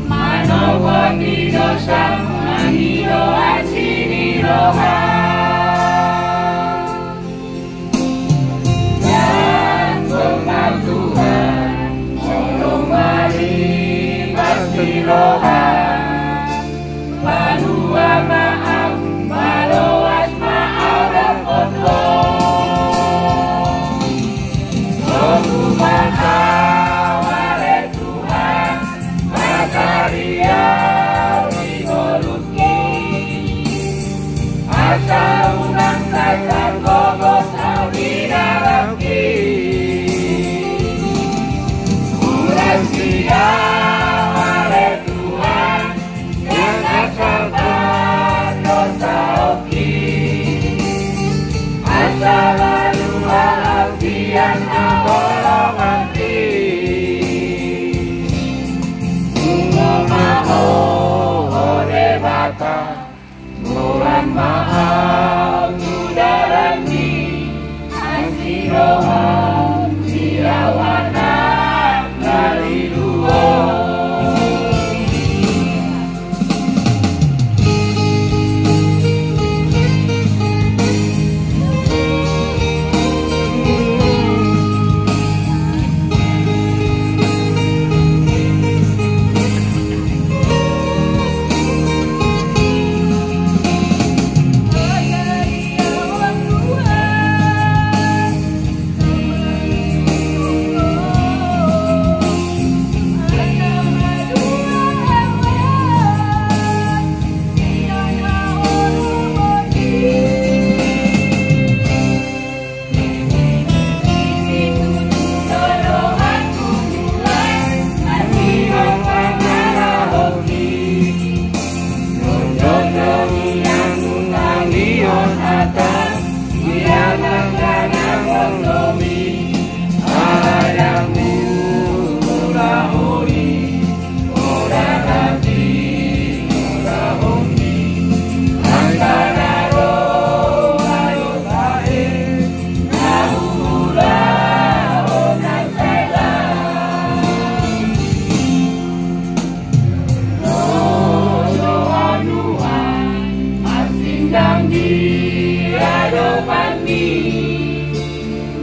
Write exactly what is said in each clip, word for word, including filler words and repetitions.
Manopoti dosa, mangido asi ni roha. Jangkon ma Tuhan, holong ma lipas ni roha. Palua ma au, paloas ma au, dohot ho. Sobu ma au ale Tuhan, pasari au di ngolungki. Asa unang sai targogos au di dalanki. Ulang sian au ale Tuhan, jala sabar dosaonki. Asa malua au sian haholonganki. Pungu ma ho, o Debata, holan ma au tu dalanmi, asi roham di au anak na lilu on.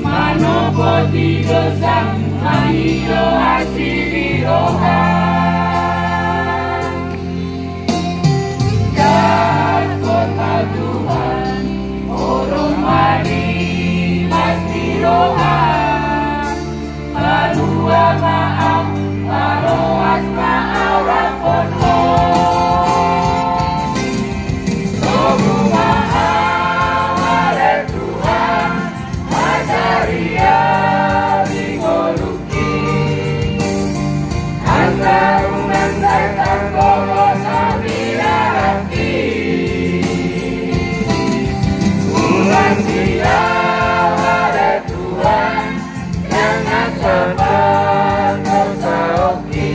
Manopoti dosa, mangido asi ni roha. Jangkon ma Tuhan, holong ma lipas ni roha. Palua ma au, paloas ma au dohot ho. Sobu ma au ale Tuhan, pasari au di ngolungki. Asa unang sai targogos au di dalanki. Ulang sian au ale Tuhan, jala sabar dosaonki.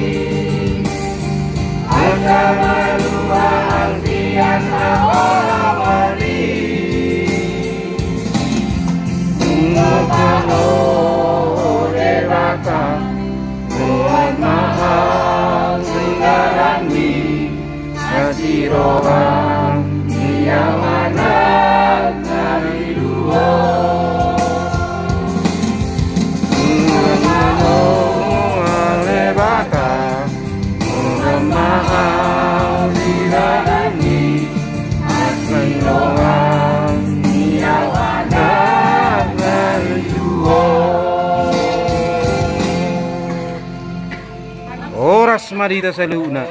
Asa malua au sian haholonganmi. Pungu ma ho, o Debata, holan ma au tu dalanmi, asi roham di au anak na lilu on. Pungu ma ho ale Debata, holan ma au tu dalanmi, asi roham di au anak na lilu on. Horas ma di hita saluhutna.